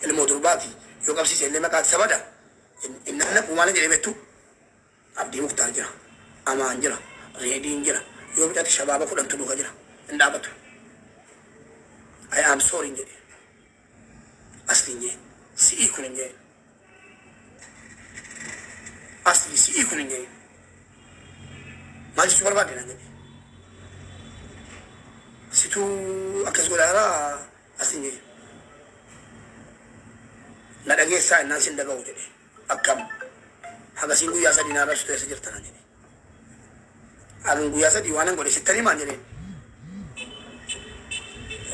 Ilmoo durbaati yoo qabsiise illee maqaati sabada. Innaan naquu maal jedhee beektu? Abdii Muktaar jira. Amaan jira. Reediin jira. Yoo bicate shabaaba 10tu duuka jira. Hin dhaabatu. I am sorry hin jedhe. Asli hin jedhin. Si'ii kun hin jedhin. Asli si'ii kun hin jedhin. Maal jechuu barbaadde naan jedhe. Situu akkas godhaara asli hin jedhin. Na dhageessaa innaan sin dhaga'u jedhe. Akkam? Hagasiin guyyaa 3 na arrabsitu eessa jirta naan jedhe. Hagan guyyaa 3 waanan godhe sittan himaan jedheen.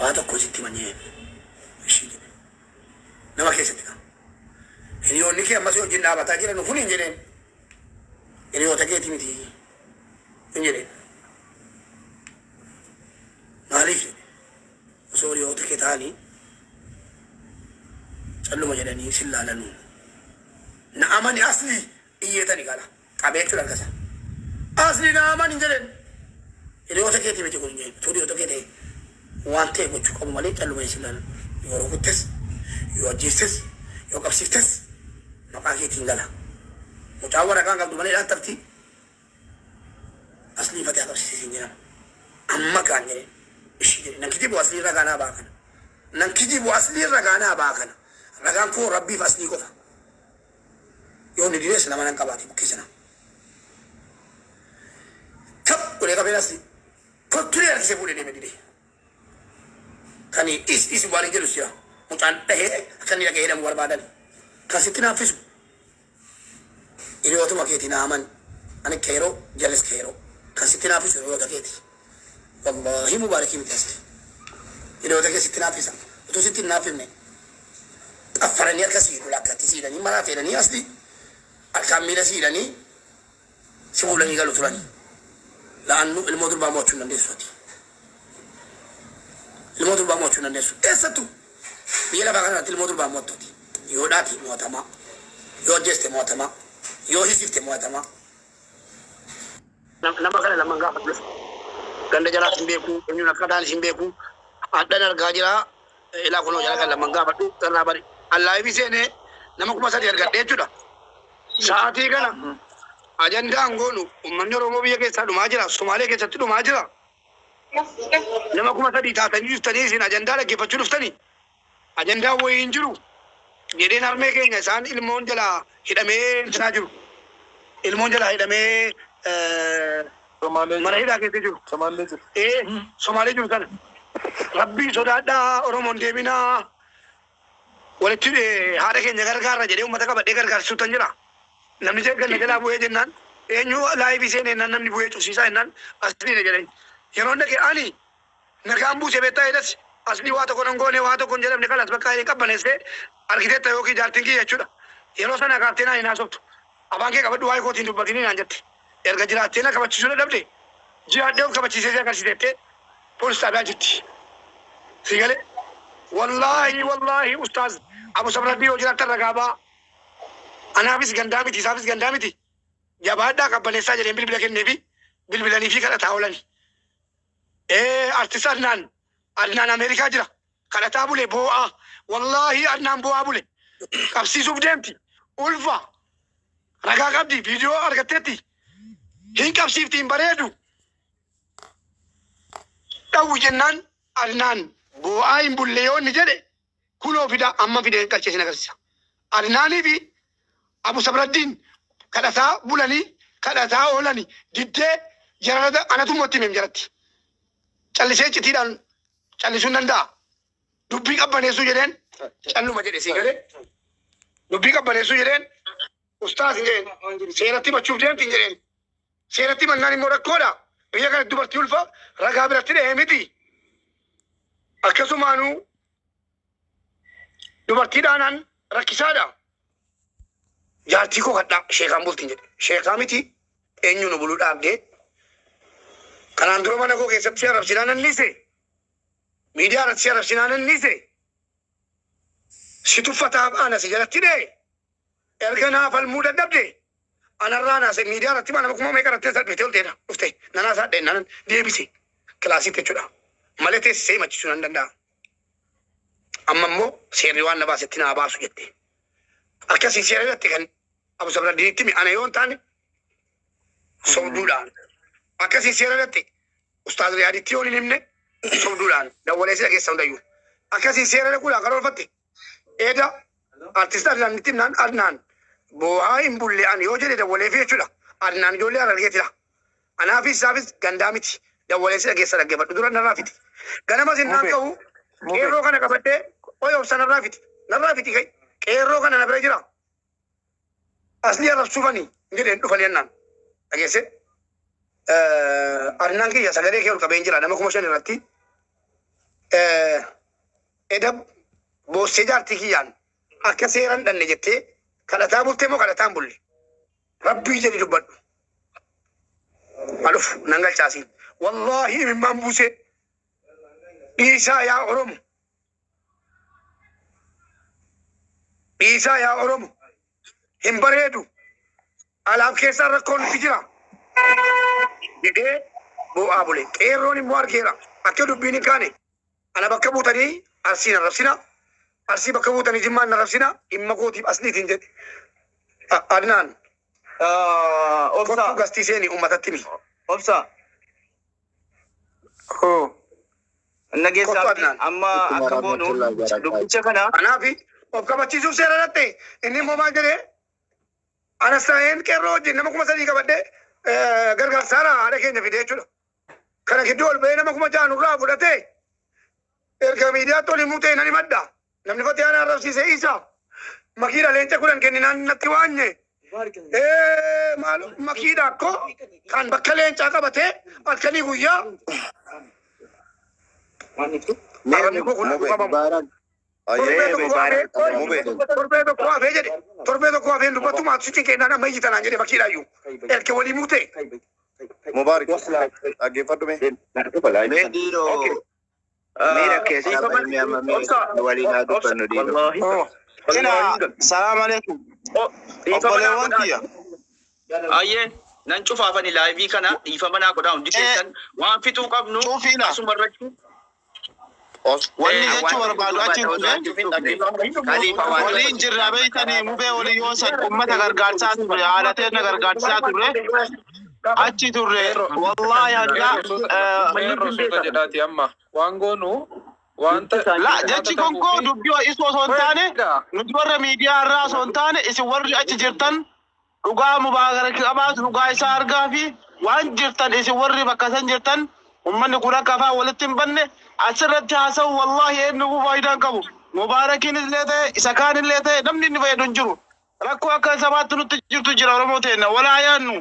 Waa tokko sitti himan jedheen. Ishii jedhe. Nama keessatti kaa. Hiriyoonni kee ammas wajjin dhaabataa jiran kun hin jedheen. Hiriyoota keetii miti hin jedheen. Maaliif jedhe. Osoo hiriyoota kee ta'anii calluma jedhanii sin laalanuu. Na amani Asli iyyeetani gala qabee jechuudha harka isaa. Asli na amani hin jedheen. Hiriyoota keetii miti kun hin jedhin. Utuu hiriyoota kee ta'e waan ta'e gochuu qabu malee calluma jedhanii sin laalan. Yoo rukuttes, yoo ajjeestes, yoo qabsiiftes maqaa keetiin gala. Mucaan waraqaa hin qabdu malee dhaattarti. Aslii fatiyaa qabsiisee siin jedhama. Amma kaan jedhe ishii jedhe nan kijibu aslii ragaa naa ba'a kana. Nan kijibu aslii ragaa naa ba'a kana. Ragaan koo rabbiif aslii qofa. Yoo inni dides nama nan qabaate bukkee sana. Kap godhee qabeen aslii. Kottulee harkisee fuudhee deeme didee. Kani dhis dhis waan jedhus jira. Mucaan dhahee akka inni dhaqee hidhamu barbaadan. Kan sitti naaffisu hiriyootuma keeti na amani. Ani keeroo jarris keeroo. Kan sitti naaffisu hiriyoota keeti. Wallaahi mubaarakii miti asli. Hiriyoota kee sitti naaffisa. Utuu sitti hin naaffifne xaffaranii harka si hidhu lakkatti si hidhanii maraa ta'edhanii asli harkaan miila si hidhanii si fuudhanii galu turani. La'annu ilmoo durbaa mo'achuu hin dandeessu ati. Ilmoo durbaa mo'achuu hin dandeessu. Eessattuu biyya lafaa kana irratti ilmoo durbaa mo'attu ati. Yoo dhaate mo'atamaa. Yoo ajjeeste mo'atamaa. Yoo hiisifte mo'atamaa. Nama kana laman gaafadhu. Ganda jalaas hin beeku, eenyuun akka ta'anis hin beeku. Hadhan argaa jira. Ilaa kunoo jala kan laman gaafadhu irraa bari. Allaayifii seenee nama 3000 argadhe jechuudha. Sa'aatii kana ajandaan goonu uummanni Oromoo biyya keessaa dhumaa jira. Somaalee keessatti dhumaa jira. Nama 3000 taatanii dhuftanii isin ajandaa dhaggeeffachuu dhuftanii. Ajandaan wayii hin jiru jedheen harmee keenya isaan ilmoon jalaa hidhamee jiraa jiru. Ilmoon jalaa hidhamee Somaalee mana jiru. hidhaa keessa jiru. Somaalee jiru. Ee Somaalee jiru sana. Rabbii sodaadhaa Oromoon deebinaa walitti haadha keenya gargaarra jedhee uummata qabadhee gargaarsisuuttan jira. Namni ganna jalaa bu'ee jennaan eenyu laayivii seenee jennaan namni bu'ee cufsiisaa jennaan asliidha jedheen. Yeroon dhaqe ani Nagaan buuse beektaa edas aslii waa tokko nan goone waa tokko hin jedhamne kalas bakka hin qabbaneessee argiteetta yookiin jaartiin kiyya jechuudha. Yeroo sanaa kaaftee naan hin haasoftu. Afaan kee qabadhu waa'ee kootiin dubbatinii naan jette. Erga jiraattee na kabachiisuu dadhabde jiraadhee of kabachiisee si agarsiisettee poolis xaabiyaa jirti. Sii galee? Wallaahi wallaahi ustaaz Abu Sabradii yoo jiraattan ragaa ba'aa. Anaafis gandaa miti isaafis gandaa miti. Jabaadhaa qabbaneessaa jedheen bilbila kenneefi bilbilaniifii kadhataa oolani. Ee artist Adnaan Adnaan Ameerikaa jira kadhataa bule boo'aa wallaahi Adnaan boo'aa bule qabsiisuuf deemti ulfa ragaa qabdi viidiyoo argatteetti hin qabsiifti hin bareedu dhawwi jennaan Adnaan boo'aa hin bulle yoo inni jedhe Kunoo fidaa amma fideen qalchee isin agarsiisa. Adnaanii fi Abu Sabraddiin kadhataa bulanii kadhataa oolani diddee jararata anatu immoo itti himeem jaratti. Callisee iccitiidhaan callisuu hin danda'a. Dubbii qabbaneessuu jedheen calluma jedhe sii galee. Dubbii qabbaneessuu jedheen ustaaz hin jedheen seeratti himachuuf deemti hin jedheen. Seeratti himannaan immoo rakkoodha. Biyya kanatti dubartii ulfa ragaa biratti dhahee miti. Akkasumaanuu dubartii dhaanaan rakkisaadha. Jaartii koo kadhaa sheekaan bultiin jedhe. Sheekaa miti eenyu nu buluu dhaabdee. Kanaan dura mana koo keessatti si arrabsinaan nan dhiise. Miidiyaa irratti si arrabsinaan nan dhiise. Si tuffataaf ana si jalatti dhee. Erga naa falmuu dadhabde anarraa naase miidiyaa irratti maa nama kuma meeqa irratti dhuftee ol ta'edha dhufte nan haasaadhe nan deebise kilaasiitti jechuudha malee teessisee himachiisuu nan danda'a. Amma immoo seerri waan na baasetti naa baasu jette. Akkasii seera irratti kan Abu Sabraddiinitti mi ana yoo hin taane sobduudhaan. Akkasii seera irratti Ustaaz Riyaaditti yoo hin himne sobduudhaan dawwalee si dhageessa hundayyuu. Akkasii seera dhaquudhaan kan oolfatte eeda artist Adnaanitti himnaan Adnaan boohaa hin bulle ani yoo jedhe dawwaleefi jechuudha. Adnaan ijoollee Harargeetidha. Anaafis isaafis gandaa miti. Dawwalee si dhageessa dhaggeeffadhu dura narraa fiti. Ganamas innaan Mube. ka'u Mube. qeerroo kana qabadhee qoy obsa narraa fiti. Narraa fiti kai. Qeerroo kana na bira jira. Asli arrabsuufani jedheen dhufanii annaan. Dhageesse. Adnaan kiyya sagalee kee ol qabeen jira nama 5,000 irratti. Eda boossee jaartii kiyyaan akka seeran dhanne jettee kadhataa bultee moo kadhataa hin bulle? Rabbii jedhi dubbadhu. Aluf nan galchaasiin. Wallaahi imimmaan buusee dhiisaa yaa Oromo. Dhiisaa yaa Oromo. Hin bareedu. Alaaf keessaan rakkoon nutti jira. Jedhee boo'aa bule. Qeerroon immoo argeera. Akka dubbiin hin kaane. Ana bakka buutanii Arsii na rabsina. Arsii bakka buutanii Jimmaan na rabsina. Dhimma kootiif asliitiin jedhe. Adnaan. Obsa. Kottuu gastii seeni uummatatti himi. Obsa. Hoo. Nageessaa Kottu fi Adnaan. amma akka goonu dubbicha kana Anaafi of kabachiisuuf seera dhatte inni immoo maal jedhee anas ta'een qeerroo wajjin nama 3,000 qabadhee gargaarsaara haadha keenya fide jechuudha. Kana gidduu ol ba'ee nama 6,000 nurraa fudhatee erga miidiyaatti ol himuu ta'e nan himadha. Namni Fatiyaan arrabsiise isa. Makiidha leenca 10 kenninaan natti waanye. Maal makiidha akkoo kan bakka leencaa qabatee halkanii guyyaa arrabni koo kun Mube, qabamu. Torbee tokko hafee torbee tokko hafee jedhe torbee tokko hafee dubbatu maatu si cinqeennaan amma iyyi tanaan jedhe makiidhaayyuu. Erga walii muu ta'e. Mubarak dhaggeeffadhu mee. Mee dhiiroo miira keessaa bahimee amma mee waliin haa dubbannu dhiiroo. Ina salaam alaikum. Obboleewwan kiyya. Ayyee nan cufaafani laayivii kana dhiifama naa godhaa hundi keessan waan fixuu qabnu Cufiina. asuma irratti Wanni jechuu barbaadu achi hin dhufne. Waliin jirra beektanii mubee walii yoo san uummata gargaarsaa turre haadha teenya gargaarsaa turre achi turre wallaahi hanga Qeerroo suuta jedhaati amma waan goonu wanta la jechi kun koo dubbii isoo osoo hin taane nuti warra miidiyaa irraa osoo hin taane isin warri achi jirtan dhugaa Mubaarak qabaatu dhugaa isaa argaa fi waan jirtan isin warri bakka san jirtan ummanni kun akka afaan walitti hin banne asirratti haasa'u wallaahi eenyu faayidaa hin qabu. Mubaarakiin illee ta'e isa kaan illee ta'e namni inni fayyadu hin jiru. Rakkoo akka sabaatti nutti jirtu jira Oromoo teenna walaa yaannu.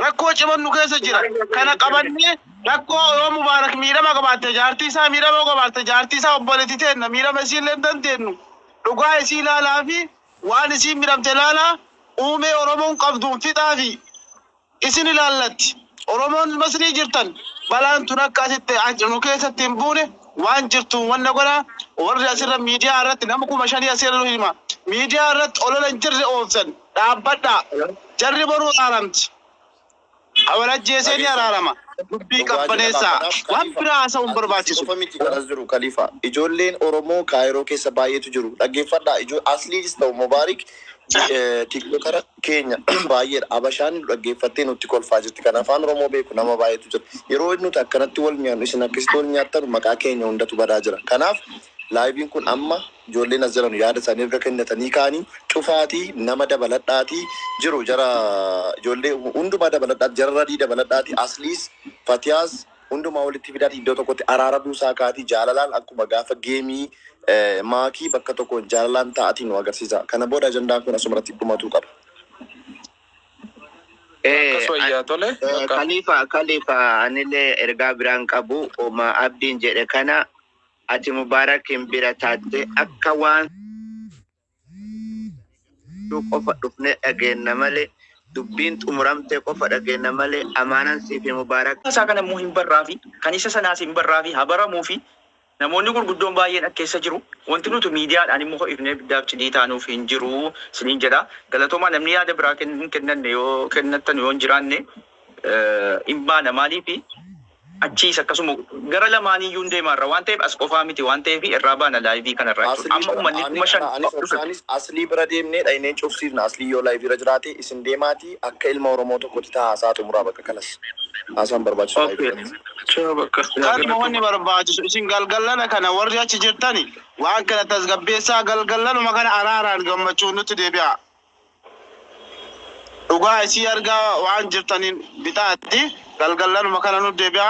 Rakkoo cimannu keessa jira. Kana qabannee rakkoo yoo Mubaarak miidhama qabaatte jaartii isaa miidhama qabaatte jaartii isaa obboleettii teenna miidhama isii illee hin dandeenyu. Dhugaa isii ilaalaa fi waan isii miidhamte ilaalaa uumee Oromoon qabduun fixaa fi isin ilaallatti. Oromoon masrii jirtan balaan tun akka asitti nu keessatti hin buune waan jirtuun wanna godhaa warri asirra miidiyaa irratti nama 5,000 asirra nu hima. Miidiyaa irratti olola hin jirre oofsan dhaabbadhaa. Jarri boruu araaramti. Awalajjeesee ni araarama. Dubbii qabbaneessaa. Waan biraa haasa'uun hin barbaachisu. Qofa miti kanas jiru Khalifa. Ijoolleen Oromoo Kaayiroo keessa baay'eetu jiru. Dhaggeeffadhaa. Asliinis ta'u Mubaarik tiktokara keenya baay'eedha. Abashaan nu dhaggeeffattee nutti kolfaa jirti. Kan afaan Oromoo beeku nama baay'eetu jira. Yeroo nuti akkanatti wal nyaannu isin akkasitti wal nyaattan maqaa keenya hundatu badaa jira. Kanaaf laayiviin kun amma ijoolleen as jiran yaada isaanii erga kennatanii kaanii cufaatii nama dabaladhaatii jiru jara ijoollee hundumaa dabaladhaati jara radii dabaladhaati asliis fatiyaas hundumaa walitti fidaati iddoo tokkotti araara buusaa kaatii jaalalaan akkuma gaafa geemii maakii bakka tokkoon jaalalaan ta'atii nu agarsiisa. Kana booda ajandaan kun asumarratti dhumatuu qaba. Akkas wayyaa tole. Khalifa Khalifa anillee ergaa biraan qabu oma abdiin jedhe kana ati Mubaarakin bira taatte akka waan qofa dhufne dhageenna malee dubbiin xumuramte qofa dhageenna malee amaanan siif Mubaarak. Isaa kana immoo hin barraa fi kan isa sanaas hin barraa fi habaramuu fi namoonni gurguddoon baay'een as keessa jiru. Wanti nuti miidiyaadhaan immoo ho'ifnee biddaaf cidii taanuuf hin jiru siniin jedha. Galatoomaa namni yaada biraa hin kennanne yoo kennattan yoo hin jiraanne hin baana maaliifi Achiis akkasuma gara lamaaniyyuu hin deemaarra waan ta'eef as qofaa miti waan ta'eef irraa baana live kanarraa jechuudha. Aslii Amma uummanni ani 5,000 anis dhufe. obsaanis Aslii bira deemnee dhaynee cufsiifna. Aslii yoo live irra jiraate isin deemaatii akka ilma Oromoo tokkotti ta'a haasaa xumuraa bakka kanas. Haasaan barbaachisu live irratti. Ciao bakka. Kanuma wanni barbaachisu isin galgallana kana warri achi jirtani waan kana tasgabbeessaa, galgallanuma kana araaraan gammachuun nutti deebi'a. Dhugaa isii argaa waan jirtaniin bitaatti galgallanuma kana nutti deebi'a.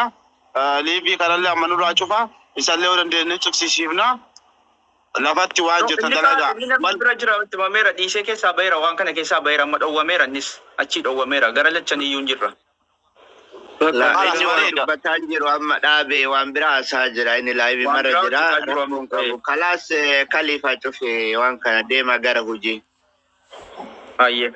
Live kanallee amma nurraa cufa, isallee yoo dandeenye cufsiisiifna, lafatti waan jirtan Inni dalagaa. Inni namni bira jira itti himameera, dhiisee keessaa baheera, waan kana keessaa baheera, amma dhowwameera, innis achii dhowwameera, gara lachaniyyuu hin jirra. La Haala inni waan bareeda. dubbataa hin jiru, amma dhaabe, waan biraa haasaa jira, inni live Waan mara biraa jira. hojjetaa jiru amma. Rakkoon qabu. Kalaas, Kalifa cufe waan kana, deema gara hojii. Baay'ee.